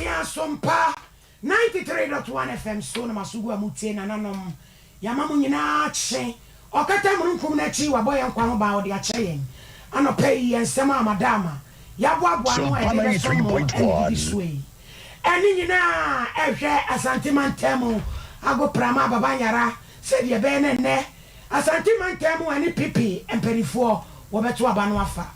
Ɛyɛ Asompa 93.1 FM so na maso gu a motie nananom. Yɛama mo nyinaa kye. Ɔkata mununkum no akyi, wabɔ yɛn nkwa ho ban, ɔde akyɛ yɛn. Anɔpa yi, yɛn nsɛm a madaama yɛaboaboa ano a Sompa yɛde bɛsom mo na ɛdidi 93.1. soɔ yi. Ɛne nyinaa ɛhwɛ Asante mantam agoprama Baba Yara sɛdeɛ ɛbɛyɛ no nnɛ Asante mantam ne PP mpanimfoɔ wɔbɛto aba no afa.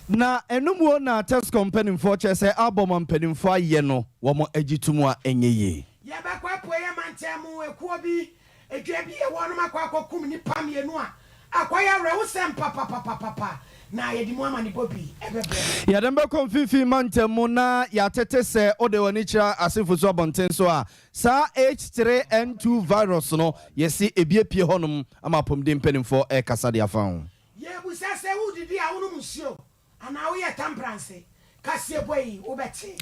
Na ɛno mu na TESCON mpanimfoɔ kyerɛ sɛ album a mpanimfoɔ ayɛ no, wɔn agye to mu a ɛnyɛ yie. Yɛbɛkɔ apueeɛ mantam mu ekuo bi, edwa bi ɛwɔ nom akɔ akɔkum nnipa mmienu a akɔyɛ awerɛhosɛm papapapapa na yɛde mu amanebɔ bi ɛbɛbrɛ mo. Yɛde bɛkɔ mfimfini mantam mu na yɛatete sɛ wode w'ani kyerɛ asefo so abɔnten so a, saa H3N2 virus no yɛsi ebiepie hɔnom ama apɔmuden mpanimfoɔ ɛrekasa de afa ho. Yɛbusa sɛ wodidi a wonom nsuo anaa woyɛ temperance? Kaseɛ bɔ yi wobɛte.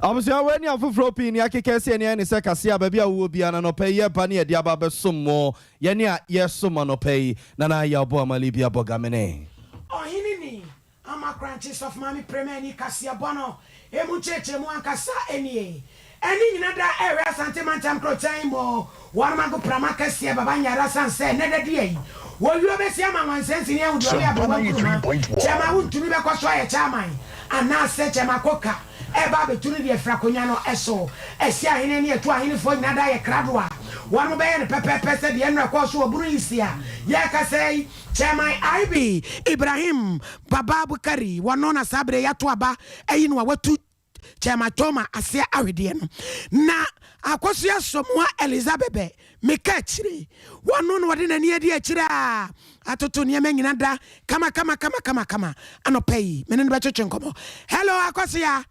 Abusua, wei ne afoforɔ pii ne akeka sɛ ɛne ne sɛ kaseɛ a baabi a wowɔ biara na nɔpɛ yi yɛba ne yɛde aba bɛsom mo. Yɛne a yɛsom anɔpɛ yi na yɛ ɔbɔ amale bi abɔ gamene. Ɔhene ni ama krankye sɔfo maame prɛmani kaseɛ bɔ no emu nkyerɛkyerɛmu ankasa nie. Ɛne nyina da ɛwɛ Asante mantam kurokyɛn mu wɔnom agoprama kɛseɛ Baba Nyara san sɛ nnɛ da dua yi wɔwio bɛsi ama nwansɛnsini ahuduɔre Sompa aberewa nkuruma 93.1. kyɛma wontumi bɛkɔ so ayɛ chairman anaasɛ kyɛma koka ɛba abɛtu no deɛ fira akonnwa no ɛso ɛsi ahene ne ɛtu ahenefoɔ nyina da yɛ krado a wɔnom bɛyɛ no pɛpɛɛpɛ sɛ deɛ nnora kɔɔ so wɔ bunu yi si a yɛrekasa yi. Chairman IB Ibrahim Baba Bukari wɔno na saa berɛ yɛato aba ayi no a watu Chairman Toma aseɛ ahwedeɛ no na Akosua Somoa Elizabeth meka akyire wɔno na wɔde n'ani adi akyire a atoto nneɛma nyina da kama kama kama kama kama. Anɔpa yi mene no bɛtwetwe nkɔmmɔ. Hello, Akosua.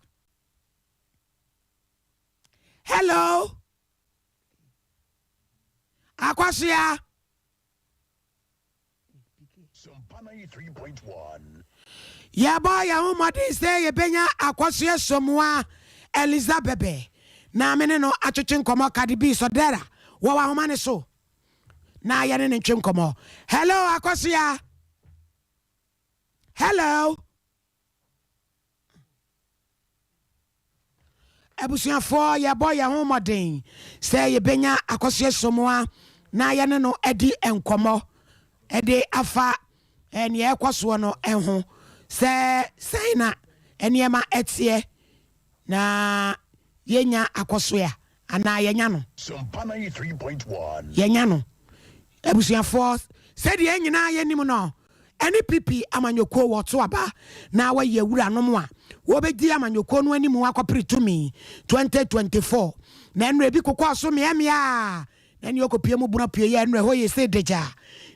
Hello, Akosua. Sompa 93.1. Yɛbɔ yɛn ho mmɔden sɛ yɛbɛnya Akosua Somoa Elizabeth na mene no atwetwe nkɔmmɔ. Kade bi sɔdɛra wɔwɔ ahoma ne so na yɛne ne ntwe nkɔmmɔ. Hello, Akosua. Hello, abusuafoɔ. Yɛbɔ yɛn ho mmɔden sɛ yɛbɛnya Akosua Somoa na yɛne no adi nkɔmmɔ ɛde afa nea ɛkɔ soɔ no ho sɛ sɛn na nneɛma ɛteɛ na yɛnya Akɔsoa anaa yɛnya no. Sompa 93.1. Yɛnya no, abusuafoɔ. Sɛdeɛ yɛn nyinaa yɛnim no, ɛne PP amanyɔkuo wɔto aba na wɔyɛ awuranom a wɔbɛdi amanyɔkuo no anim akɔpere tumi 2024 na ɛnora ebi kokɔɔ so mmeammea a na ne ɔkɔpie mu buna pie yɛ ɛnora ɛhɔ yɛ sɛ dagya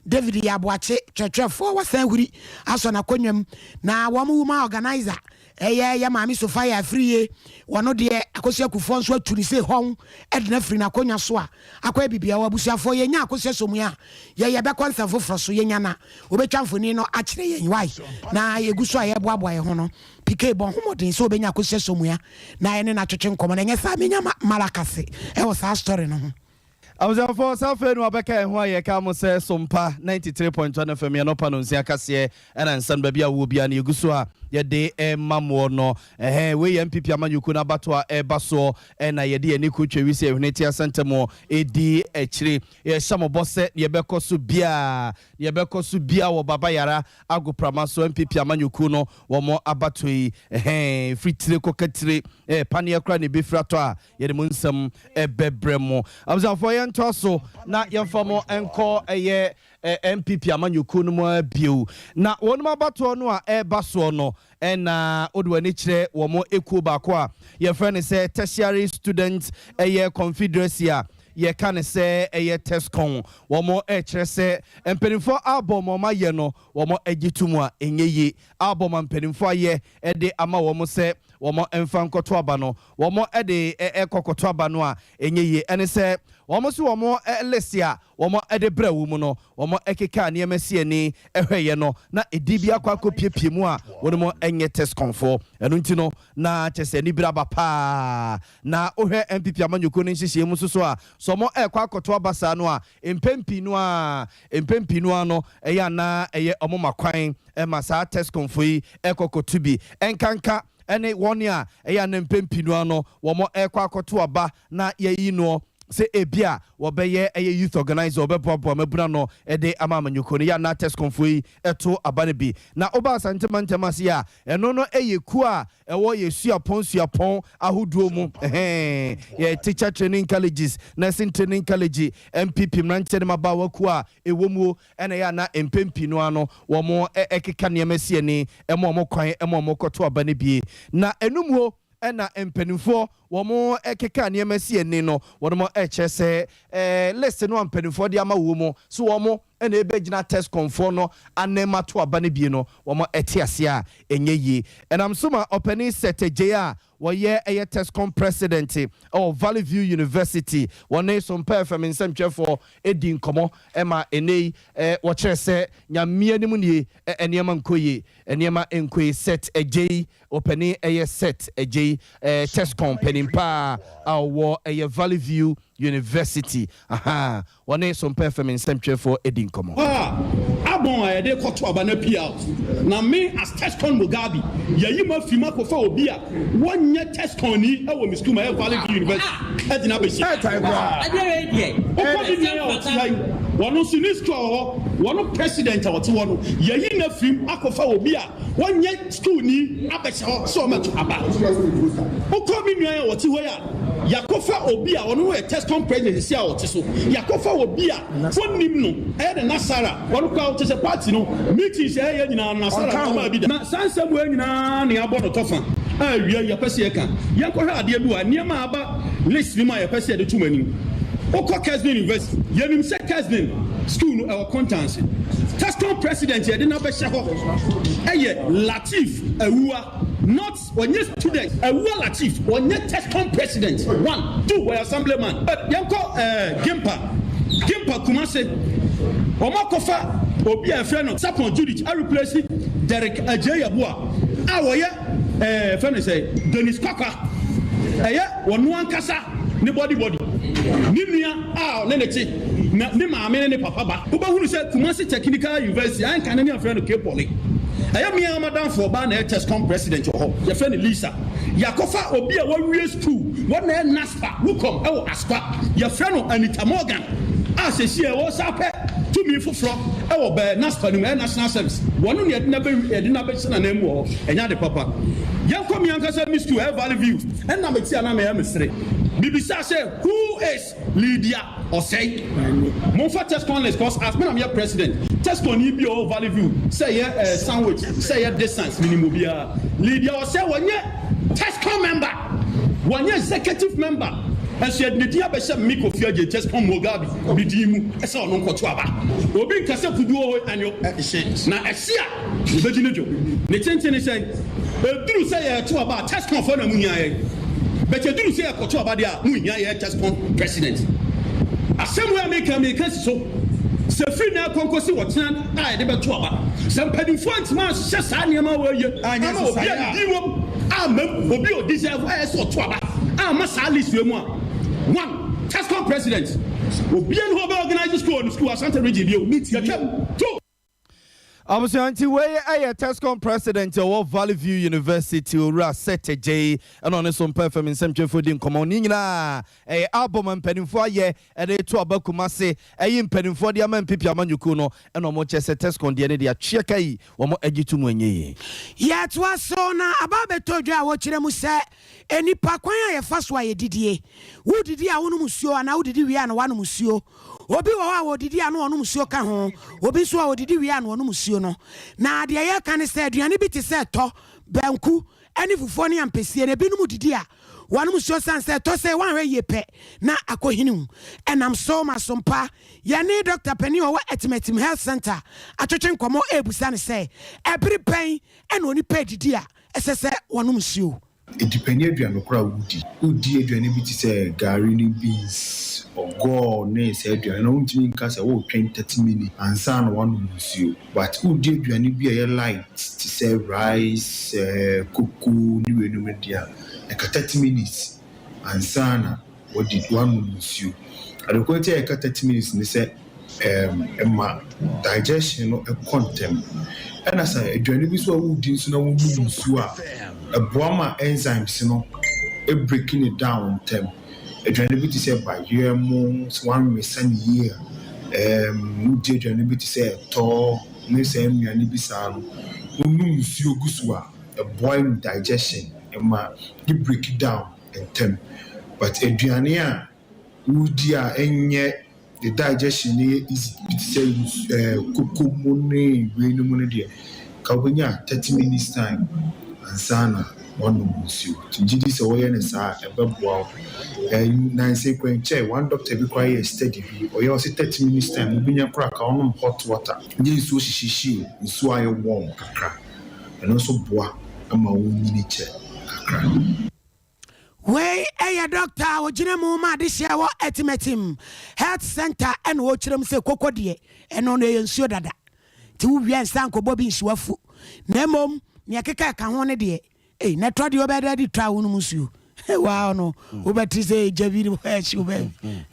David yɛ aboakye kyerɛkyerɛfoɔ wɔsan huri asɔ n'akonnwa mu na wɔn woman organizer ɛyɛ yɛ maame Sofa yɛ afiriye wɔno deɛ Akosua Kufoɔ nso atu ne se hɔn ɛde no afiri n'akonnwa so a akɔyɛ bibia wɔ. Abusuafoɔ, yɛnya Akosua so mu a yɛyɛ bɛkɔ nsɛm foforɔ so. Yɛnya na wobɛtwa mfoni no akyerɛ yɛn wae na yɛgu so a yɛboaboa yɛn ho no. Pk bɔ ho mmɔden sɛ wobɛnya Akosua so mu a na ɛne no atwetwe nkɔmmɔ na ɛnyɛ saa menya malakase ɛwɔ saa story no ho. Abusuafoɔ, saa afei no wabɛka ɛho a yɛka mo sɛ Sompa 93.1 FM yɛnɔpa no nsia kaseɛ ɛna nsa no baabi a wowɔ bia no yɛgu so a yɛde ɛma moɔ no. Ɛhɛn wei yɛ NPP amanyɔkuo no abato a ɛba soɔ ɛna yɛde yɛne ko twa wi sɛ ɛhwene te asɛntɛm ɛdi akyire. Yɛhyɛ mo bɔ sɛ yɛbɛkɔ so biaa, yɛbɛkɔ so biaa wɔ Baba Yara agoprama so. NPP amanyɔkuo no wɔn abato yi, ɛhɛn firi tire kɔka tire paneɛ kora ne ɛbɛfiri atɔ a yɛde mo nsɛm ɛbɛbrɛ mo. Abusuafoɔ, yɛntoa so na yɛmfa mo nkɔ ɛyɛ NPP amanyɔkuo no mu bio na wɔn abatoɔ no a ɛreba soɔ no ɛna wode w'ani kyerɛ wɔn ekuo baako a yɛfrɛ no sɛ Tertiary Student ɛyɛ Confederacy a yɛka ne sɛ ɛyɛ TESCON. Wɔn ɛkyerɛ sɛ mpanimfoɔ abɔ wɔn ayɛ no wɔn agye to mu a ɛnyɛ yie. Abɔ ma mpanimfoɔ ayɛ ɛde ama wɔn sɛ wɔn mfa nkɔto aba no, wɔn ɛde ɛkɔ kɔto aba no a ɛnyɛ yie. Ɛne sɛ wɔn nso wɔn list a wɔn ɛde brɛ wɔn mu no, wɔn ɛkeka nneɛma si ani ɛhwɛyɛ no na edi bi akɔ akɔpiepie mu a wɔn mu ɛnyɛ TESCONfoɔ. Ɛno nti no na kyɛ sɛ nibira aba paa na wohwɛ NPP amanyɔkuo no nhyehyɛ mu nso so a sɛ wɔn ɛkɔ akɔto aba saa no a, mpɛn pii no a mpɛn pii no a no ɛyɛ anaa ɛyɛ ɔmo ma kwan ɛma saa TESCONfoɔ yi ɛkɔ kɔto bi ɛnkanka. ɛne wɔn a ɛyɛ a ne mpɛn pii no ano wɔn ɛrekɔ akɔto aba na yɛyi noɔ sɛ ebi a wɔbɛyɛ ɛyɛ youth organizer, wɔbɛboaboa mabuna no ɛde ama amanyɔkuo no yɛ anaa TESCONfoɔ yi ɛto aba no bi. Na woba Asantema ntɛm ase a, ɛno no ɛyɛ kuo a ɛwɔ yɛ suapɔn suapɔn ahodoɔ mu, ɛhɛn, yɛ teacher training colleges, nursing training college, NPP mmeranteɛ ne mmabaawa kuo a ɛwɔ mu ɛna ɛyɛ ana mpɛn pii no ano wɔn ɛkeka nneɛma si ani ɛma wɔn kwan ɛma wɔn kɔto aba no bie. Na ɛnumuo ɛna mpanimfoɔ wɔn ɛkeka nneɛma si ani no, wɔn ɛkyerɛ sɛ list no a mpanimfoɔ de ama wɔn mu so wɔn ɛna ɛbɛgyina TESCONfoɔ no anan ato aba no bie no, wɔn ɛte ase a ɛnyɛ yie. Ɛnam so ma ɔpanin Sɛtɛgye a wɔyɛ ɛyɛ TESCON president ɛwɔ Valley View University, wɔne Sompa FM nsɛmtwerɛfoɔ ɛdi nkɔmɔ ɛma ɛnɛ yi wɔkyerɛ sɛ Nyamea no mu nie, nneɛma nkɔ yie, nneɛma nkɔ yie. Seth Agyei, ɔpanin ɛyɛ Seth Agyei, TESCON panin paa a ɔwɔ ɛyɛ Valley View University aha, wɔne Sompa FM nsɛmtwerɛfoɔ ɛdi nkɔmɔ. A abɔn a yɛde kɔto aba na pia out na me as TESCON Mugabe, yɛyi ma fi ma kɔfa obi a wɔnyɛ TESCON ni ɛwɔ mi school ma ɛyɛ Valley View University ɛgyina abɛhyia. Wokɔ bi nua a ɔte ha yi, wɔn nso ne school a wɔwɔ, wɔn president a ɔte hɔ no, yɛyi na firim akɔfa obi a wɔnyɛ school ni abɛhyɛ hɔ sɛ ɔmɛto aba. Wokɔ mi nua a ɔte hɔ yi a, yakɔfa obi a ɔno yɛ TESCON president si a ɔte so, yakɔfa obi a wɔnim no ɛyɛ de Nasara wɔn kɔ a ɔte sɛ party no meetings ɛyɛ nyinaa Nasara ɔmaa bi da. Na saa nsɛm wɔ nyinaa ne abɔ no tɔfa a awia yɛpɛ sɛ yɛka. Yɛnkɔhwɛ adeɛ bi wɔ nneɛma a aba list no mu a yɛpɛ sɛ yɛde to mu anim. Wokɔ Kesben University, yɛnim sɛ Kesben school no ɛwɔ Kontanse. TESCON president yɛde no abɛhyɛ hɔ ɛyɛ Latif Awua, not ɔnyɛ student. Awua Latif ɔnyɛ TESCON president. One, two, wɔyɛ assemblyman. But yɛnkɔ GIMPA, GIMPA Kumase, wɔn akɔfa obi a yɛfrɛ no Sapon Judith areplace Derek Agyeyabua a wɔyɛ fɛn no sɛ Dennis Kwakwa, ɛyɛ wɔn ankasa ne body body ne nua a ɔne ne te na ne maame ne ne papa ba. Wobɛhunu sɛ Kumasi Technical University anka ne ne afrɛ no K-Poly, ɛyɛ mmea madamfo ɔbaa na ɛyɛ TESCON president wɔ hɔ, yɛfrɛ no Lisa. Yɛakɔfa obi a wawie school, wɔn na ɛyɛ NASPA wukom ɛwɔ Aspa, yɛfrɛ no Anita Morgan a sɛsi a ɛwɔ sa pɛ tumi foforɔ ɛwɔ bɛɛ NASPA no mu, ɛyɛ national service, wɔn no yɛde n'abɛ yɛde n'abɛhyɛ n'anan mu wɔ hɔ. Ɛnyɛ ade papa. Yɛnkɔ mi ankasa mi school, ɛyɛ Valley View, ɛnna mi ti a na mi yɛ mi sere bibisa sɛ, who is Lydia Ɔsɛe? Momfa TESCON list, cause as me na meyɛ president, TESCON ni bi a ɔwɔ Valley View, sɛ yɛ sandwich, sɛ yɛ distance, minimu obiara. Lydia Ɔsɛe wɔnyɛ TESCON member, wɔnyɛ executive member, ɛnso yɛde ne din abɛhyɛ me Kofi Agye TESCON Mugabe ne din mu ɛsɛ ɔno nkɔto aba. Obi nkasa kuduo hɔ anyo ɛhye na ɛhye a yɛbɛdi ne dwo ne tenten ne sɛn. Eduru sɛ yɛto aba a, TESCON fo na mu hia yɛn bɛtɛ. Eduru sɛ yɛkɔto aba deɛ a, mu hia yɛ TESCON president. Asɛm wo a meka si so sɛ firi na akɔnkɔsi wɔtena a yɛde bɛto aba sɛ mpanimfoɔ ntoma ahyehyɛ saa nneɛma wɔ yie ama obi a ne din wɔ ama obi a ɔdi sɛ ɛyɛ sɛ ɔto aba ama saa list wɔ mu a, one, TESCON president, obiara ne hɔ bɛ organize school no school Asante Region bio yɛtwam. Two. Abusua, nti wei ɛyɛ TESCON president ɛwɔ Valley View University, Owura Sɛtɛgyei, ɛna ɔne so Mpa FM nsɛmtwerɛfoɔ di nkɔmmɔ ne nyinaa. Ɛyɛ album mpanimfoɔ ayɛ ɛde to aba Kumase, ɛyi mpanimfoɔ de ama NPP amanyɔkuo no, ɛna ɔmo kyɛ sɛ TESCON deɛ ne de atwea ka yi wɔn agye to mu, ɛnyɛ yie. Yɛtoa so na aba bɛtɔ dwa a wɔkyerɛ mu sɛ enipa kwan a yɛfa so a yɛdidie, wodidi a wonom nsuo anaa wodidi wie a na woanom nsuo. Obi wɔ hɔ a wɔdidi a na ɔnom nsuo ka ho, obi nso a wɔdidi wie a na ɔnom nsuo no. Na deɛ yɛka ne sɛ aduane bi te sɛ tɔ, banku ɛne fufuo ne ampesie na ebinom didi a wɔnom nsuo, san sɛ ɛtɔ sɛ wɔanhwɛ yie pɛ na akɔhene mu. Ɛnam so ma Sompa yɛne Dr. Panin a ɔwɔ Atimatim Health Center atwetwe nkɔmmɔ ɛrebusa ne sɛ ɛbere bɛn ɛna onipa didi a ɛsɛ sɛ wɔnom nsuo? Edipɛni aduane koro a wodi aduane bi te sɛ gari ne beans, ɔgɔɔ ne saa aduane no, wontumi nka sɛ wotwɛn 30 minutes ansa na woanom nsuo. But wodi aduane bi a ɛyɛ light te sɛ rice, koko ne weinom deɛ a, ɛka 30 minutes ansa na wɔde woanom nsuo. Adekoro nti a yɛka 30 minutes ne sɛ ɛma digestion no ɛkɔ ntɛm. Ɛna sɛ aduane bi so a wodi nso na wonom nsuo a Ɛboa ma enzymes no break no down ntɛm. Aduane bi te sɛ bayerɛ mo, sɛ woanwesa no yie a, ɛɛm, wodi aduane bi te sɛ ɛtɔ ne saa nnuane bi saa no, wonom nsuo gu so a, ɛboa in digestion, ɛma ne break down ntɛm. But aduane a wodi a ɛnyɛ the digestion no yɛ easy bi te sɛ koko mu ne wei no mu no deɛ, ka wobɛnya 30 minutes time ansa na wanom nsuo. Nti gye di sɛ wɔyɛ no saa a, ɛbɛboa wo. Nansa kora nkyɛe, one doctor bi koraa yɛ study bi, ɔyɛ ɔsɛ 30 minutes time wobɛnya koraa ka wonom hot water, nyɛ nsuo hyehyehye o, nsuo a ayɛ warm kakra. Ɛno nso boa ma wonyini kyɛ kakra. Wei ɛyɛ doctor a ogyina mu ma adehyeɛ wɔ Atimatim Health Center, ɛna ɔkyerɛ mu sɛ koko deɛ, ɛno no ɛyɛ nsuo dada, nti wowie nsa nkɔbɔ bi nsuo afu, na mmom nea ɛkeka ɛka ho no deɛ ei, na ɛtɔ deɛ wobɛda de twa wo nom nsuo waa no, wobɛte sɛ gya bi ɛhyew baabi.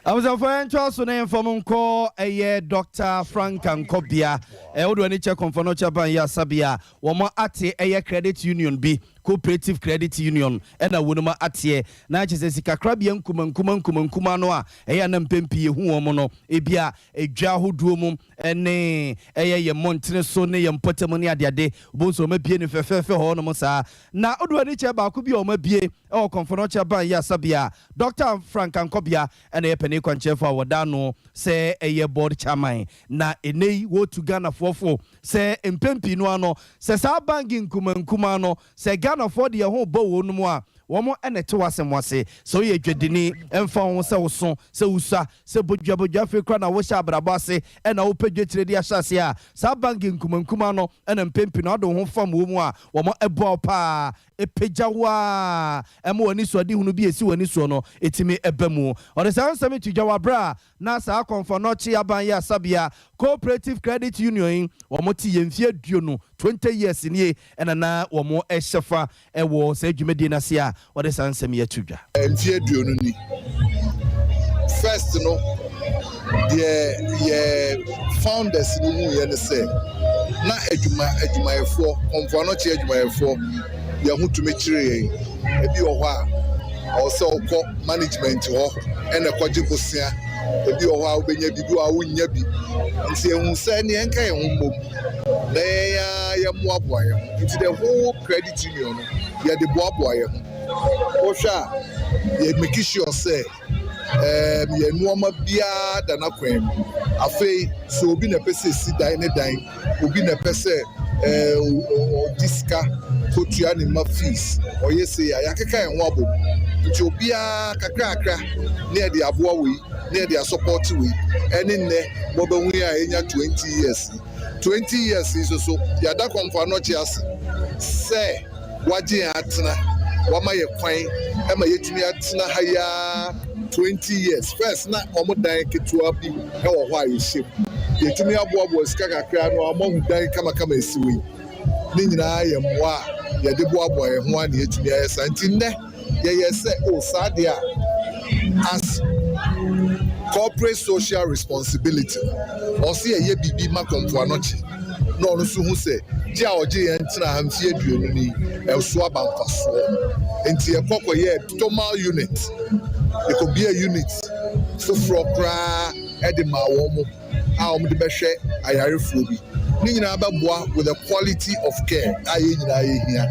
Abusuafo, yɛntoa so na yɛmfa mu nkɔ ɛyɛ Dr Frank Ankɔbea. Wode w'ani kyɛ Komfo Anokye Aban yɛ asabea, wɔn ate ɛyɛ credit union bi, Cooperative Credit Union, ɛna wɔn ateɛ na kyerɛ sɛ sikakorabea nkuma nkuma nkuma nkuma no a ɛyɛ anam mpɛn pii ehu wɔn no, ebia edwa ahodoɔ mu ɛne ɛyɛ yɛn mmɔntene so ne yɛn mpɔtam ne adeade, wɔn nso wɔn abie ne fɛfɛɛfɛ hɔ nom saa. Na wode w'ani kyɛ baako bi a wɔn abie ɛwɔ Komfo Anokye Aban yɛ asabea, Dr Frank Ankɔbea ɛna ɛyɛ panin kwankyerɛfo a wɔda no sɛ ɛyɛ board chairman. Na ɛnɛ yi wɔtu Ghanafoɔ fo sɛ mpɛn pii no ano sɛ saa bank nkuma nkuma no, sɛ Ghanafoɔ de yɛn ho bɔ wɔn mu a, wɔn ɛna ɛte w'asɛm ase. Sɛ woyɛ dwadini, ɛmfa ho sɛ woso, sɛ wosua, sɛ bodwabodwa afei kora na wohyɛ abrabɔ ase ɛna wopɛ dwakyire de ahyɛ ase a, saa bank nkuma nkuma no ɛna mpɛn pii no ade wo ho fam wɔ mu a, wɔn ɛboa wo paa, ɛpagya wo a ɛma w'ani so ade hunu bi esi w'ani soɔ no ɛtumi ɛba mu. Ɔde saa nsɛm to dwa wɔ aberɛ a na saa Komfo Anokye Aban yɛ asabea Cooperative Credit Union yi wɔn te yɛn mfeɛ 20, 20 years nie, ɛna na wɔn ɛhyɛ fa ɛwɔ saa dwumadie n'ase a wɔde saa nsɛm yi ato dwa. Mfeɛ 20 ni. First no deɛ, yɛ founders no hu yɛ ne sɛ na adwuma adwumayɛfoɔ, Komfo Anokye adwumayɛfoɔ, yɛn ho tumi kyerɛ yɛn. Ebi wɔ hɔ a ɔwɔ sɛ ɔkɔ management hɔ ɛna ɛkɔgye bosea, ebi wɔ hɔ a wobɛnya bi, bi wɔ hɔ a wonnya bi. Nti ehu sɛ neɛ nka yɛn ho mmom na yɛn a yɛmmoaboa yɛn ho. Nti the whole credit union no, yɛde boaboa yɛn ho. Wohwɛ a, yɛ make sure sɛ yɛn nneɛma biara da n'akwan mu. Afei sɛ obi na ɛpɛ sɛ esi dan ne dan, obi na ɛpɛ sɛ ɔdi sika kotua ne ma fees, ɔyɛ se a yɛakeka yɛn ho abom. Nti obiara kakrakra ne yɛde aboa wei ne yɛde asupport wei. Ɛne nnɛ mɔbɛhu yi a yɛnya 20 years yi, 20 years yi nso so, yɛada Komfo Anokye ase sɛ wagye yɛn atena, wama yɛ kwan ɛma yɛtumi atena ha yaa 20 years. First na ɔmo dan ketewa bi ɛwɔ hɔ a yɛhyɛ mu, yɛtumi aboaboa sika kakra no a ɔmo ahu dan kamakama esi wɔ yi. Ne nyinaa yɛ mmoa a yɛde boaboa yɛn ho a na yɛtumi ayɛ saa. Nti nnɛ yɛyɛ sɛ o saa deɛ a, as corporate social responsibility, ɔsi yɛyɛ biribi ma Komfo Anokye na ɔno nso hu sɛ gye a ɔgye yɛn tena ha mfeɛ 20 ni, ɛso aba mfasoɔ. Nti yɛkɔ kɔyɛ stomal unit, yɛkɔbia unit foforɔ koraa ɛde maa wɔn mo a wɔn de bɛhwɛ ayarefoɔ bi. Ne nyinaa bɛboa with the quality of care a yɛn nyinaa yɛhia.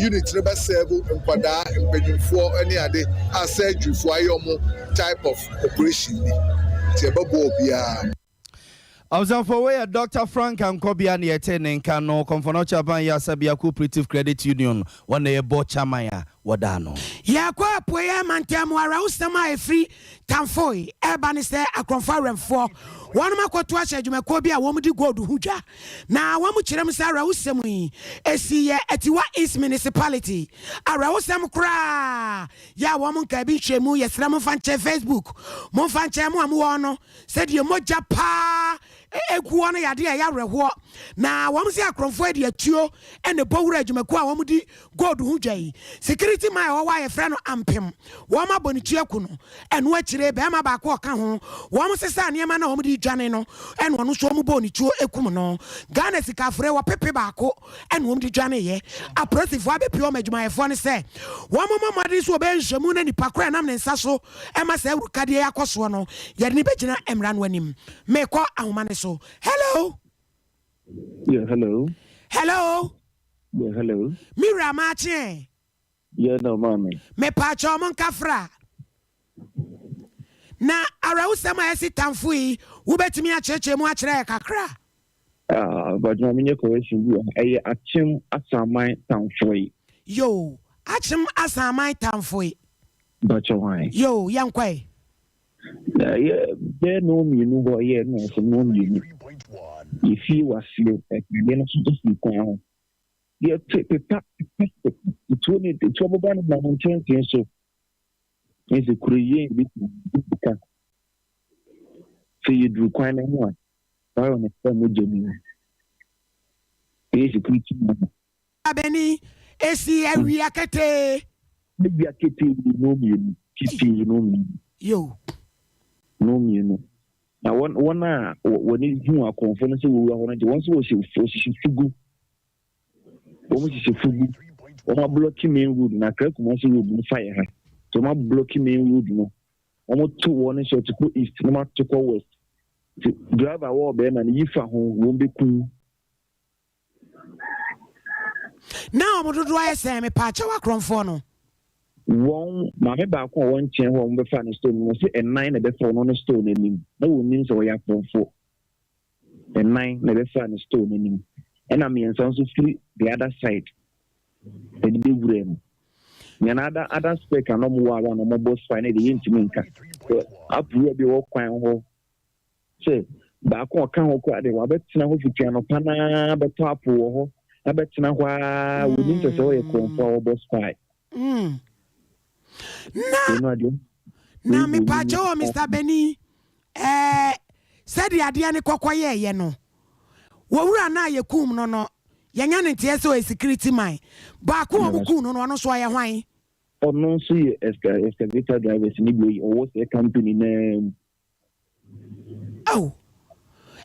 Unit no bɛserve nkwadaa, mpanyinfoɔ ne ade a surgeryfoɔ ayɛ wɔn type of operation bi, nti ɛbɛboa obiara. Abusuafo, wei yɛ Dr Frank Ankɔbea ne yɛte ne nka no, Komfo Anokye Aban yɛ asabea Cooperative Credit Union, wɔn na yɛbɔ chairman a wɔda no. Yɛkɔ apueɛ mantam mu. Awerɛhosɛm a ɛfiri Tamfoe ɛba ne sɛ akorɔmfo awɛmfoɔ wɔnom akɔto ahyɛ adwumakuo bi a wɔn di gold ho dwa, na wɔn kyerɛ mu sɛ awerɛhosɛm yi ɛsi yɛ Atiwa East Municipality. Awerɛhosɛm koraa yɛ a wɔn nka bi nhwɛ mu. Yɛsrɛ momfa nkyɛn Facebook, momfa nkyɛn mo a mowɔ no sɛdeɛ mogya paa. egu hɔ no yɛ adeɛ a ɛyɛ awerɛhoɔ. Na wɔn se akorɔmfoɔ de atuo na ɛbɔ wura adwumakuo a wɔn di gold ho dwa yi. Security man a ɛwɔ hɔ a yɛfrɛ no Ampem, wɔn abɔ ne tuo aku no. Ɛno akyire, barima baako a ɔka ho, wɔn sesaa nneɛma no a wɔn de redwane no, ɛna ɔno nso wɔn bɔɔ ne tuo kum no. Ghana sika afore ɔpepe baako na wɔn de dwaneeɛ. Apolisifoɔ abɛpue wɔn adwumayɛfoɔ no sɛ wɔn mmɔ mmɔden sɛ wɔbɛyɛ nhwehwɛmu na nipa korɔ a ɛnam ne nsa so ma saa awurukadeɛ yi akɔ soɔ no, yɛde no bɛgyina mmara no anim. Mekɔ ahoma no so. Hello. Yeah, hello. Hello. Yeah, hello. Me wura maakye ɛ. Yeah, no, maame. Mepaakyɛw mo nkafra. Na awerɛhosɛm a ɛsi tamfo yi, wobɛtumi akyerɛkyerɛ mu akyerɛ yɛ kakra? Ah, but ma menyɛ correction bi wɔ ha. Ɛyɛ Akyem Asaman Tamfoe. Yoo, Akyem Asaman Tamfoe. Mpakyɛ hwan? Yoo, yɛnkɔ ɛ. Na yɛ bɛyɛ nnɔn mmienu hɔ yɛ no sɛ nnɔn mmienu. Yɛfie wɔ aseɛ ɛkadeɛ no so si kwan ho. Yɛte pepa pepa pepa tuo ne tuo aboba no nam nkyɛnsee so. Ne sɛ kuro yie bi sika. Sɛ yɛduru kwan no ho a, wayɛ ne sɛ mogya mu. Ɛyɛ security man. Abani, esi awia ketee. Awia ketee no mmienu, ketee no mmienu. Yo. No mmienu. Na wɔn wɔn a wɔn hu akɔnfo no sɛ wɔwura hɔ no de wɔn nso wɔhyɛ wɔhyehyɛ fugu. Wɔn hyehyɛ fugu. Wɔn ablɔki main road na Accra Kumasi road no fa yɛ ha. So wɔn ablɔki main road no. Wɔn to wɔn nhyɛ to kɔ east na wɔn ato kɔ west. Nti driver wɔ ɔbɛrima no yi fa ho wɔn bɛkum. Na wɔn dodoɔ ayɛ sɛn mepaakyɛw akorɔmfoɔ no. Wɔn maame baako a ɔwɔ nkyɛn hɔ a wɔbɛfaa ne store no mu, ɔse ɛnan na ɛbɛfa ɔno ne store no anim. Na wɔnnim sɛ wɔyɛ akorɔmfoɔ. Ɛnan na ɛbɛfaa ne store no anim. Ɛna mmiɛnsa nso firi the other side ɛde bɛwuraa mu. Nea na other other spec a na wɔwɔ around na wɔbɔ spy no deɛ yɛntumi nka. Sɛ aporuwa bi wɔ kwan hɔ Sɛ baako a ɔka ho koraa deɛ wabɛtena hɔ fiti anɔpa no ara bɛtɔ apple wɔ hɔ abɛtena hɔ ara wɔnim sɛ sɛ ɔyɛ korɔmfoɔ a wɔbɔ spy. Na na mepaakyɛ wɔ Mr. Beni ɛɛ sɛdeɛ adeɛ no kɔkɔ yɛɛyɛ no wɔwura no a yɛkum no no yɛnya ne nteɛ sɛ ɔyɛ security man baako a wɔn kum no no ɔno nso ɔyɛ hwan? Ɔno nso yɛ excavator drivers ne bi ɔwɔ sɛ company naa mu. Ao,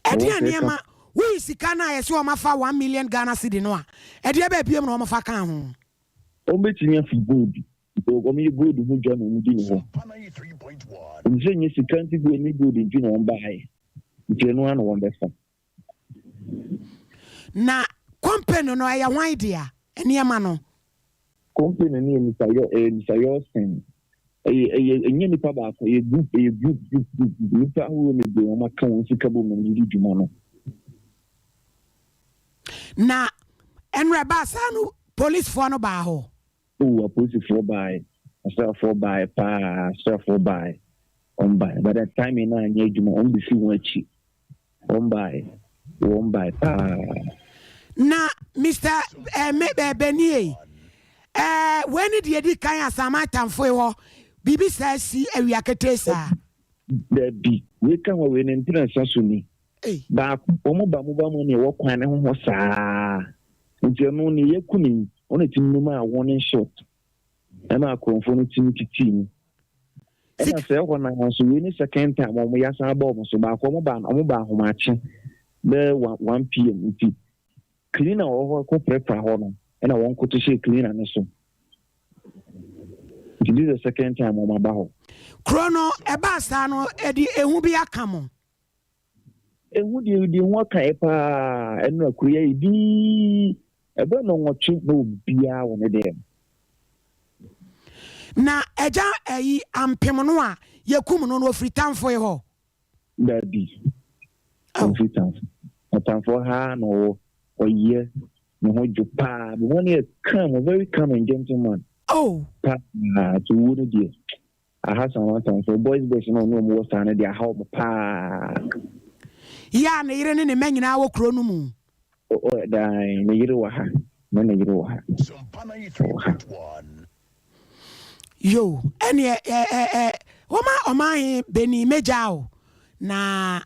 ɛdeɛn nneɛma, woyi sika no a yɛse wɔn afa 1 million Ghana cedi no a, ɛdeɛ bɛɛ biom na wɔn fa kaa ho? Wɔn bɛtumi afa gold, because wɔn yɛ gold ho dwa na wɔn di ne hɔ. Wɔn sɛ nyɛ sika nti gold ne gold nti na wɔn baeɛ, nti ɛno ara na wɔn bɛfa. Na company no ɛyɛ hwan dea, nneɛma no? Company no yɛ Mister Yɔ ɛyɛ Mister Yɔsen. Ɛyɛ ɛyɛ ɛnyɛ nipa baako ɛyɛ group ɛyɛ group group group group nipa ahorow bebree wɔn aka wɔn sika bom na wɔde di dwuma no. Na ɛnora ɛbaa saa no policefoɔ no baa hɔ? Oh apolisifoɔ baae, asraafoɔ baae paa, asraafoɔ baae, wɔn baae but the timing no anyɛ adwuma wɔn bɛsi wɔn akyi, wɔn baae, wɔn baae paa. Na Mister eh, me, eh, Benie, eh, wei ne deɛ ɛdi kan Asaman Tamfoe hɔ, biribi saa si awia ketee saa. Dabi, wei ka ho a wei ne mprɛnsa so ni. Baako, wɔn ba mobile money a ɛwɔ kwan no ho hɔ saa. Nti ɛno nea yɛaku no yi, ɔno na ɛtumi numaa warning shot ɛma akorɔmfoɔ no tumi titii mu. Ɛna sɛ ɛhɔ no ara nso, wei ne second time wɔn yɛasan aba wɔn so. Baako wɔn ba wɔn ba ahomakye bɛyɛ 1 pm nti cleaner wɔ hɔ kɔ prapra hɔ no ɛna wɔn koto hyɛ cleaner no so. Nti this is the second time wɔn aba hɔ. Kuro no ɛbaa saa no ɛde ehu bi aka mo? Ehu deɛ deɛ ehu aka yɛ paa ɛno akuro yɛ dii ɛbɛ nnɔnwɔtwe na obiara wɔ ne dɛm. Na agya ɛyi ampem no a yɛkum no no ofiri tamfoe hɔ? Dabi, ɔmfiri tamfo. Na tamfo ha na ɔwɔ ɔyɛ ne ho dwo paa me ho no yɛ calm very calm and gentleman. Oh. Paa nti owuo no deɛ. Aha saa no atamfo boys boys no a ɔne wɔn wɔ saa no deɛ aha wɔn paa. Yɛ a ne yere ne ne mma nyinaa wɔ kuro no mu. O o dae ne yere wɔ ha ne ne yere wɔ ha ɔwɔ ha. Yo ɛneɛ ɛ ɛ ɛ woma ɔman he beni mɛgyaa wo na.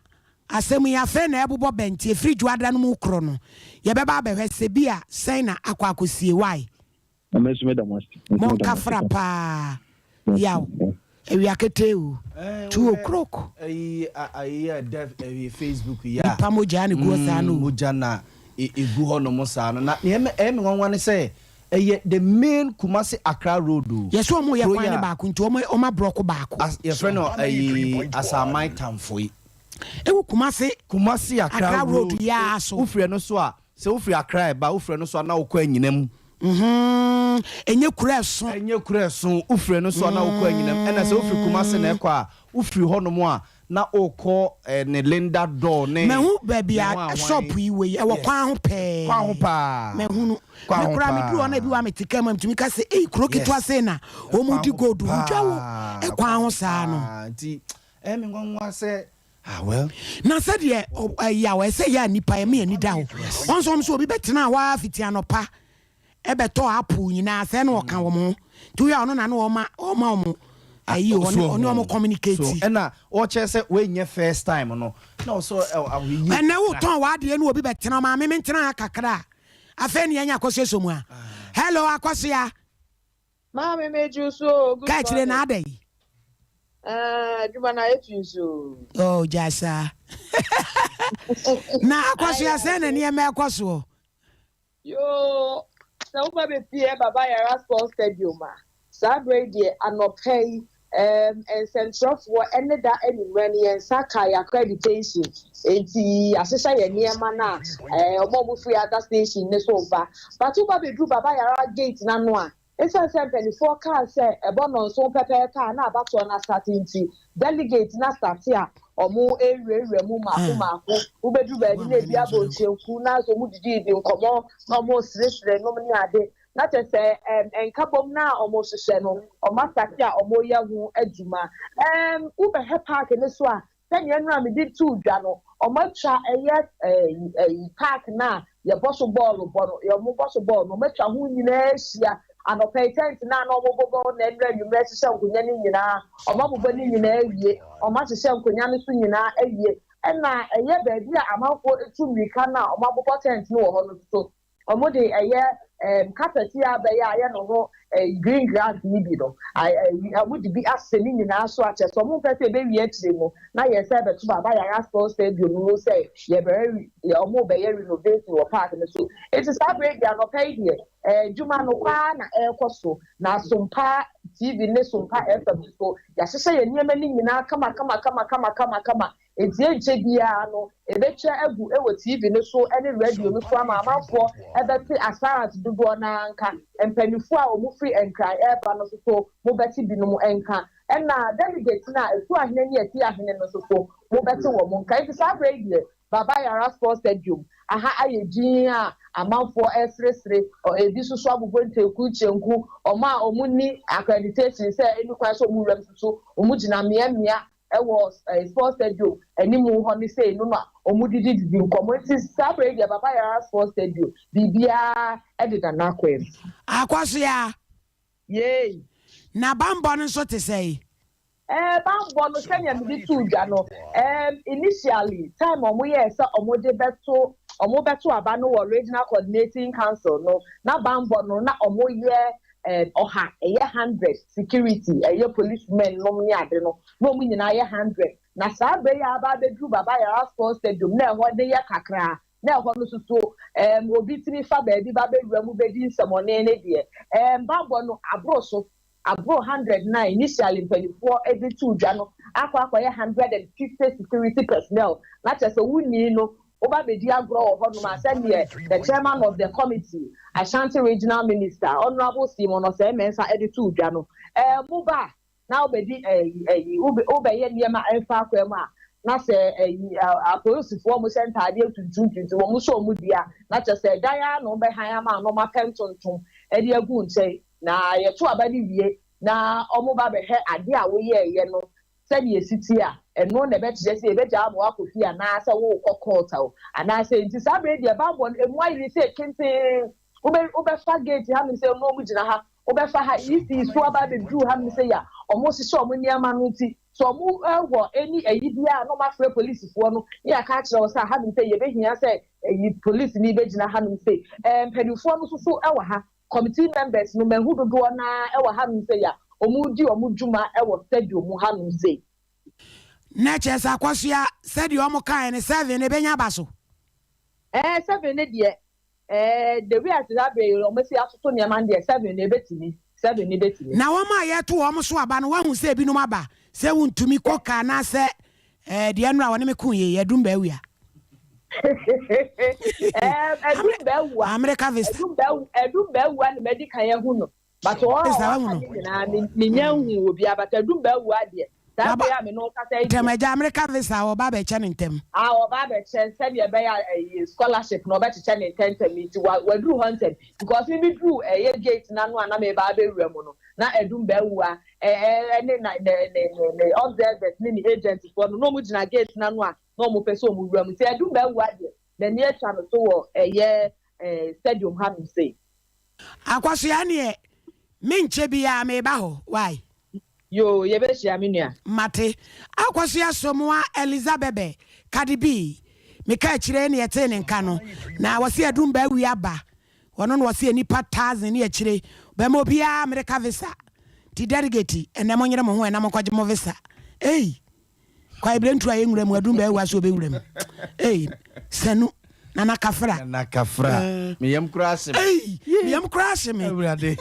Asɛm yi, afei na ɛrebobɔ bɛn nti ɛfiri Dwoada no mu korɔ no, yɛbɛba abɛhwɛ sɛ bi a sɛn na akɔ akɔsie. Wai? Na me nso meda mo ase. Me nso meda mo ase Monkafra paa. paa. Mate. Yaw. Awia ketee o. 2 o'clock. Ayi ayi a ɛda ɛyi Facebook yi a. Nipa mogyaa na ɛgu hɔ saa no o. Mogya na ɛgu hɔ nom saa no. Na nea ɛyɛ me nwanwa ne sɛ ɛyɛ the main Kumasi Accra road o. Yɛsɛ wɔn reyɛ Kuro kwan yi no a. baako nti wɔn wɔn abrɔko baako. As yɛfrɛ no ɛyi Asaman Tamfoe. Ɛwɔ Kumasi Kumasi Accra Accra road road. yi ara so. Wofiri ɛno so a, sɛ wofiri Accra ɛba, wofiri ɛno so a na wokɔ Anyinam. Mm-hmm. Ɛnyɛ kuro ɛso. Ɛnyɛ kuro ɛso. Wofiri ɛno so a na wokɔ Anyinam. Ɛna sɛ wofiri Kumasi na ɛkɔ a, wofiri hɔnom a na wokɔ eh, ne Linda Door ne. Mahu baabi ne a hwan hwan. Shop yi wɔ yi, ɛwɔ kwan ho pɛɛ. Kwan ho paa. Mahunu. Kwan Me ho koraa meduru hɔ na paa. ebi wɔ a mete kaa mu a metumi ka sɛ, ei, kuro ketewa sei na wɔn Kwan di ho gold ho dwa wɔ paa. ɛkwan ho saa no. Paa. Nti ɛyɛ me nwanwa sɛ, ah well. Na sɛdeɛ ɛyaw ɛsɛ yɛ a nipa ɛma ani da hɔ. Wɔn nso wɔn nso obi bɛtena hɔ ara fiti anɔpa ɛbɛtɔ apple nyinaa sɛ na ɔka wɔn ho. Nti woyɛ a ɔno na na ɔma ɔma wɔn ayi ɔne ɔne wɔn communicate. So ɛna ɔkyerɛ sɛ wɔnyɛ first time no na ɔsɔ ahoyiye. Ɛnɛ wotɔn w'adeɛ na obi bɛtena, maame mentena ha kakra a, afei ne yɛnya akɔsua so mu a. Hello, Akɔsua. Maame meju so o, good Ka akyire morning. na ada yi. Ah, adwuma na etu nso. Oh, gya saa. Na Akɔsua sɛn na nneɛma ɛkɔ soɔ? Yoo, sɛ woba bepie Baba Yara Sports Stadium a, saa berɛ yi deɛ anɔpa yi, nsɛntwerɛfoɔ ɛne da anwummerɛ no yɛn nsa ka yɛn accreditation. Enti yɛahyehyɛ yɛn nneɛma no a, wɔn a wɔfiri other station ne so ba. But woba bɛduru Baba Yara gate n'ano a, esiane sɛ mpanimfoɔ kaa sɛ ɛbɔ nnɔnson pɛpɛɛpɛ a na abatoɔ no asate nti, delegate no asate a wɔn rewurawura mu mmaako mmaako. Wobɛduru baabi na ebi abɔ nkyenku na sɛ wɔn dididi nkɔmmɔ na wɔn seresere nom ne ade. Na kyerɛ sɛ nkabom no a wɔhyehyɛ no, wɔn asate a wɔreyɛ ho adwuma. Wobɛhwɛ park no so a, sɛnea nnura mede too dwa no, wɔn atwa ɛyɛ ɛyi ɛyi park no a yɛbɔ so bɔɔlo bɔ no, yɛ bɔ so bɔɔlo no, wɔn atwa ho nyinaa ahyia. Anɔpa yi tent no a na wɔbobɔ na nnura nnwummerɛ hyehyɛ nkonnwa no nyinaa, wɔn abobɔ no nyinaa awie, wɔn ahyehyɛ nkonnwa no so nyinaa awie. Ɛna ɛyɛ baabi a amanfoɔ etu mmirika no a wɔn abobɔ tent no wɔ hɔ no so, wɔn de ɛyɛ carpet yi a abɛyɛ a ayɛ ne ho green grass yi bi no, wɔn de bi asɛ ne nyinaa so akyɛ so wɔn mpɛ sɛ ebewie akyire no na yɛn sɛ ɛbɛto Baba Yara Sports Stadium no mu sɛ yɛbɛrɛ wɔn bɛyɛ renovation wɔ park no so. Eti saa abere deɛ anɔpa yi deɛ adwuma no kwaa na ɛrekɔ so na Sompa TV ne Sompa FM so yɛahyehyɛ yɛn nneɛma no nyinaa kama kama kama kama kama kama. Eti nkyɛ biara no ebetwa agu wɔ TV no so ne radio no so ama amanfoɔ ɛbɛte asarant dodoɔ naa nka. Mpanimfoɔ a wɔn firi Nkran ɛreba no nso so mobɛte binom nka, ɛna delegate no a etu ahene ne eti ahene no nso so mobɛte wɔn nka. Eti saa abere yi deɛ Baba Yara Sports Stadium aha ayɛ dinn a amanfoɔ ɛreseresere, ebi nso so abobɔ nteku kyenku. Wɔn a wɔn ni accreditation sɛ ɛni kwan sɛ wɔn wura mu nso so wɔn gyina mmeammea ɛwɔ sports stadium anim hɔ ne sei no na wɔn didi didi nkɔmɔ. Nti saa abere yi deɛ Baba Yara Sports Stadium biribiara ɛdeda n'akwan mu. Akɔsoa. Yay. Na bambɔ no nso te sɛ? Bambɔ no, sɛnea mede too dwa no, initially time a wɔn yɛɛ sɛ wɔn de bɛto wɔn bɛto aba no wɔ Regional Coordinating Council no, na bambɔ no na wɔn yɛ 100, ɛyɛ 100 security, ɛyɛ policemen nom ne ade no, na wɔn nyinaa yɛ 100. Na saa abere yi a aba abɛduru Baba Yara Sports Stadium na ɛhɔ de yɛ kakra na ɛhɔ no soso obi tumi fa baabi ba bɛwura mu bɛdi nsɛmɔne ne deɛ, bambɔ no aboro so, aboro 100 na initially mpanimfoɔ de to dwa no akɔ akɔyɛ 150 security personnel. Na kyerɛ sɛ wunni no woba bɛdi agorɔ wɔ hɔnom a, sɛdeɛ the chairman of the committee, Ashanti Regional Minister, Honourable Simon Osei Mensah de to dwa no, mo ba na wobɛdi ɛyi ɛyi wobɛyɛ nneɛma ɛmfa akwan mu a, na sɛ ɛyi apolisifoɔ mo hyɛ ntaadeɛ tuntum tuntum wɔn nso wɔn di a, na kyerɛ sɛ dan a na wɔbɛhan ama na wɔn apɛ ntontom ɛde agu nkyɛn. Na yɛto aba no wie na wɔn ba bɛhwɛ adeɛ a woyɛɛyɛ no sɛdeɛ esi ti a, ɛno na ɛbɛkyerɛ sɛ yɛbɛgya ama wakɔ fie anaasɛ wɔrekɔ court o anaasɛ. Nti saa abere deɛ bambɔ no emu ayiri sɛ kenten. Wobɛfa gate hanom sɛ na wɔn gyina ha. Wobɛfa ha, EC so aba abɛduru hanom sei a, wɔhyehyɛ wɔn nneɛma no nti, sɛ wɔwɔ any ayi biara a na wɔafrɛ polisifoɔ no na yɛaka akyerɛ wɔn sɛ hanom sei yɛbɛhia sɛ ayi polisini bɛgyina hanom sei. Ɛɛ mpanimfoɔ no nso so wɔ ha, committee members no mahu dodoɔ no ara wɔ hanom sei a wɔredi wɔn dwuma wɔ stadium mu hanom sei. Na kyerɛ sɛ akɔsoa sɛdeɛ wɔn kaeɛ no seven no ɛbɛnya aba so. Ɛɛ seven no deɛ ɛɛ the way a saa bere yi wɔn asi atoto nneɛma no deɛ seven no ebetumi seven no ebetumi. Na wɔn a yɛto wɔn so aba no woahu sɛ ebinom aba sɛ wontumi kɔ ka anaasɛ ɛɛ deɛ nnora wɔne me ko yei adum bɛawia. Ɛɛ adum bɛawua. America vista. Adum bɛawua adum bɛawua na madi kan ahu no. But wɔn a wɔaka no nyinaa me menya nhuu obiara but adum bɛawua deɛ saa bere a me ne wo kasa yi deɛ. Ntɛm agya America visa a wɔba abɛkyɛ no ntɛm. A wɔba abɛkyɛ sɛdeɛ ɛbɛyɛ a ɛyi scholarship no wɔbɛkyekyɛ no ntɛntɛm nti wa waduru hɔ ntɛm because me me duru ɛyɛ gate no ano a na meba abɛwura mu no na adum bɛawua ɛɛ ɛne na ne ne ne ne observers ne ne agent foɔ no na wɔn gyina gate no ano a na wɔn pɛ sɛ wɔn wura mu nti adum bɛawua deɛ n'ani atwa no so wɔ ɛyɛ ɛɛ stadium hanom sei. Akwasoa neɛ menkyɛ biaa meba hɔ wai. Yoo yɛbɛhyia me nua. Mate. Akwasoa Somoa Elizabebe Cardi B meka akyire ne yɛtee ne nka no na wɔse adum ba awie aba ɔno na wɔse nnipa thousand ne akyire bɛma obiara America visa nti delegate ɛnɛ monyere mo ho ɛna monkɔgye mo visa ei. Kwae brentu a yɛ nwura mu adum bɛɛ wa so ɔbɛ wura mu. Ei, sanu, nana kafra. Nana kafra. Eh. Me yam kura ahye me. Ei, me yam kura ahye me. Awurade.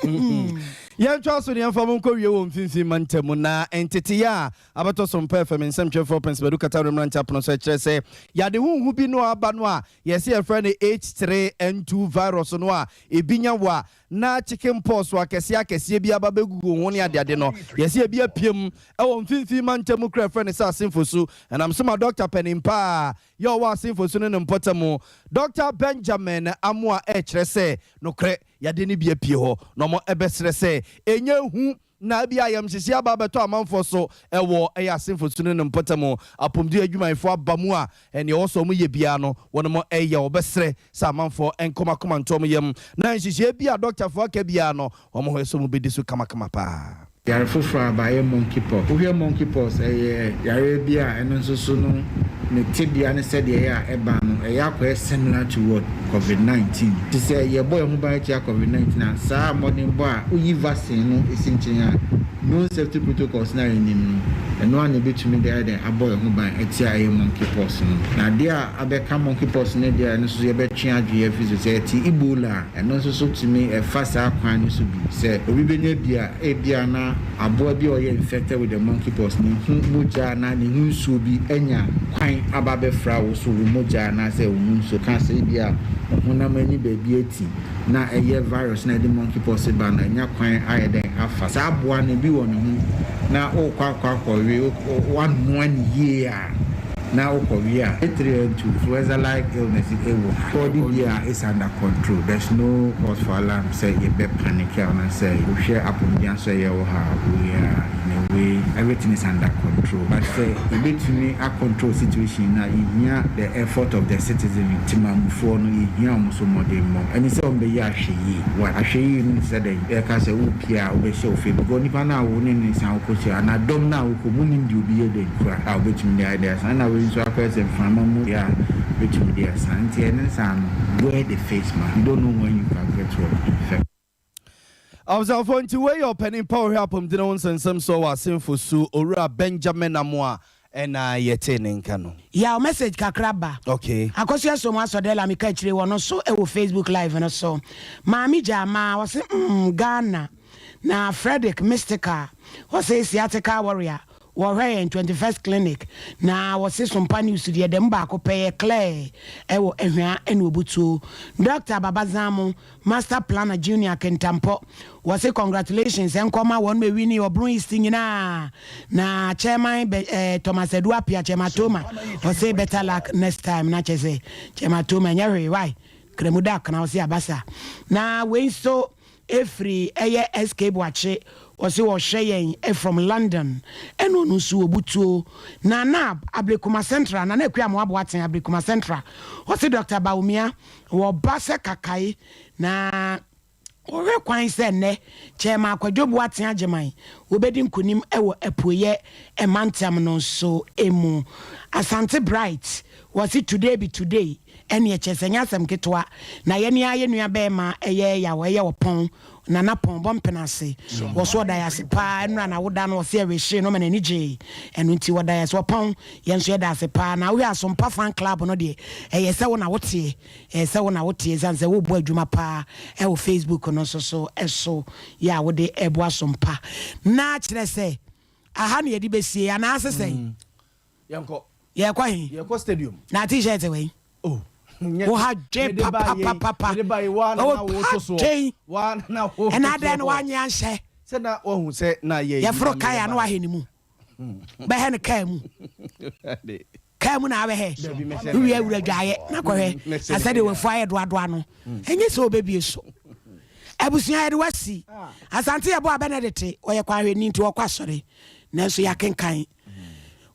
Yɛntwa so ne yɛmfa mo nkɔ wie wɔ mfimfini mantam na nteteyɛ a abɛtɔ so mpa fam nsɛmtwerɛfoɔ Prince Badu Kata mmerante apono so ɛkyerɛ sɛ yade huhu bi no aba no a yɛsɛ yɛfrɛ no H3N2 virus no a ebi nya wɔ a na chicken pox akɛseɛ akɛseɛ bi aba bɛgugu ho ne adeade no, yɛse ebi apue wɔ mfimfini mantam mu kura yɛfrɛ no sɛ Asenfosu. Ɛnam so ma dɔkta panin pa a yɛ ɔwɔ Asenfosu ne ne mpɔtam, Dɔkta Benjamin Amoah ɛrekyerɛ sɛ nokorɛ yadeɛ no bi apue hɔ na wɔbɛsrɛ sɛ ɛnyɛ hu na ebia ayamhyehye aba abɛtɔ amanfoɔ so wɔ ɛyɛ Asenfosu ne ne mpɔtam apɔmuden adwumayɛfoɔ aba mu a Nea ɛwɔ sɛ wɔyɛ biara no, wɔnom yɛ. Wɔbɛsrɛ sɛ amanfoɔ nkɔ wɔn akoma nto wɔn yam, na nhyehyɛɛ bi a dɔktafoɔ aka biara no, wɔn hwɛ sɛ wɔbɛdi so kamakama paa. Yare foforɔ a aba yɛ monkey pox. Wohwɛ monkey pox, ɛyɛ yareɛ bi a ɛno nso so no ne tebea ne sɛdeɛ ɛyɛ a ɛba no, ɛyɛ akɔyɛ similar to what covid 19. Nti sɛ yɛbɔ yɛn ho ban tia covid 19 a, saa mmɔdenbɔ a woyi vaccine no si nkyɛn a, Known safety protocols no a yɛnim no, ɛno ara na ɛbɛtumi de ayɛ dɛn abɔ yɛn ho ban atia ɛyɛ monkey pox no. Na adeɛ a abɛka monkey pox no deɛ a ɛno nso so yɛbɛtwe adwene afiri so, sɛ yɛte Ebola a, ɛno nso so tumi ɛfa saa kwan no so bi. Sɛ obi bɛnya bi a, ebia na aboa bi a ɔyɛ infected with the monkey pox ne ho mogya anaa ne ho nsuo bi anya kwan aba abɛfra wo so wo mogya anaasɛ wo ho nsuo, ka sɛ ebia wo honam ani baabi ati. na ɛyɛ virus na ɛde monkey pox ba no anya kwan ayɛ dɛn afa saa aboa no ebi wɔ ne ho na wokɔ akɔ akɔwe woanoa no yie a na wokɔwe a three and two influenza like illness ɛwɔ ha ɔde bi a is under control there's no cause for alarm sɛ yɛbɛ panic anaasɛ wohwɛ apɔmuden aso ɛyɛ wɔ ha we are in a way everything is under control but sɛ yɛbɛtumi a control situation no a yɛhia the effort of the citizen temanmufoɔ no yɛhia wɔn so mmɔdenmmɔ ɛne sɛ wɔn bɛyɛ ahwɛyie wɔ ahwɛyie no sɛ dɛn yɛka sɛ wopie a wobɛhyɛ wo fie because nipa no a wo ne no san wokɔ hyia anaa dɔm no a wokɔ mu nim deɛ obi yɛ dɛn kura a wobɛtumi de ayɛ dɛn asan ɛna wei nso akɔyɛ sɛ mframa mu deɛ a wobɛtumi de asan nti ɛne saa no wear the face mask you don't know when you can get what infected. Abusuafoɔ, nti wei yɛ ɔpanin pa a ɔhwɛ apɔmuden ho nsɛnsɛm soɔ wɔ Asenfo su, Owura Benjamin Amoah ɛna yɛtee ne nka no. Yaw message kakra ba. Okay. Akosua Som Asɔdɛla meka akyire wɔ no so wɔ Facebook live no so. Maame Gyamaa ɔse mm Ghana. Na Fredrick Mystical ɔse Sciatica warrior Wɔhwɛ yɛn 21st clinic na wɔse Sompa news deɛ da mu baako pɛ yɛ clear ɛwɔ Ahwia ɛne Obutuo. Doctor Baba Zamo, Master Planner Junior Kintampɔ wɔse congratulations ɛnkɔ ma wɔn ɛwini Ɔbron East nyinaa na Chairman bɛ eh, Thomas Adu Appiah Chairman Toma ɔse better luck next time na kyɛ sɛ Chairman Toma ɛnyɛ hwee wai Kramu da akana ɔse abasa na wei nso Ɛfiri ɛyɛ SK Boakye ɔse ɔhwɛ yɛn from London ɛna ɔno nso ɔbutuo Nana Ablekuma Central Nana Akua Amoah Boateng Ablekuma Central ɔse Doctor Bawumia wɔba sɛ kakae na. Wɔhwɛ kwan sɛ nnɛ Chairman Kwadwo Boateng Agyeman wɔbɛdi nkonim wɔ Apueɛ mantam no nso mu. Asante Bright wɔse today be today ɛneɛ kyerɛ sɛ ɛnyɛ asɛm ketewa na yɛne ara yɛ nua bɛɛma ɛyɛ yaw ɛyɛ ɔpɔn Nana pɔn bɔ mpena ase wɔ so ɔda yɛ ase paa ɛnora na woda no ɔse ɛwehyee no ma n'ani gyee ɛno nti ɔda yɛ ase ɔpɔn yɛn nso yɛda ase paa na wohwɛ Asompa fan club no deɛ ɛyɛ sɛ wo na woteɛ ɛyɛ sɛ wo na woteɛ ɛsiane sɛ wobɔ adwuma paa ɛwɔ Facebook no nso so ɛso yɛ a wode ɛboa Asompa na kyerɛ sɛ aha na yɛde bɛsie anaase sɛn? Yɛnkɔ. Yɛkɔ he? Yɛkɔ stadium. Na t-shirt wei? Oh. Wo ha dwen papapapapa. Mede ba yi wa na na wo to soɔ. Dwen. Wa na wo to soɔ. Ɛna adɛn na wanyɛ anhyɛ? Sɛ na wahu sɛ na yɛ. Yɛforo kae a na wahɛ ne mu. Bɛhɛ no kaa mu. Kaa mu na abɛhɛ. Wowie awura dwaeɛ na kɔhwɛ. Na sɛdeɛ wafu ayɛ doadoa no. Ɛnyɛ sɛ wobɛbie so. Abusua yɛde wasi. Asante yɛbɔ abɛnɛdete. Ɔyɛ kwanhwɛni nti ɔkɔ asɔre. Nanso yɛakenkan.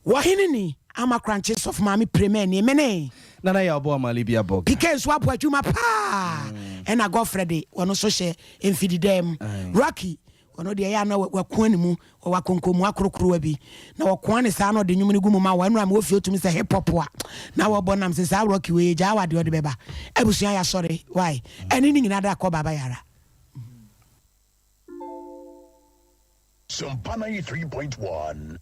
Wɔ hene ni ama korankye sɔfo maame prema nie mene. Nana yaw bɔ amale bi abɔ ga. PK nso abɔ adwuma paa ɛna Godfrey de ɔno nso hyɛ mfidi dan mu Rocky ɔno deɛ ɛyɛ a na wakoa ne mu ɔwɔ akonkomu akorokorowa bi na ɔkoa ne saa na ɔde nwom no gu mu ma wɔ ɛnora ma ofie otumi sɛ hip hop a na wɔbɔ nam sɛ saa Rocky wei gyaa wa deɛ ɔde bɛba abusua yasɔre why ɛne ne nyinaa da kɔ baba yara. Sompa 93.1.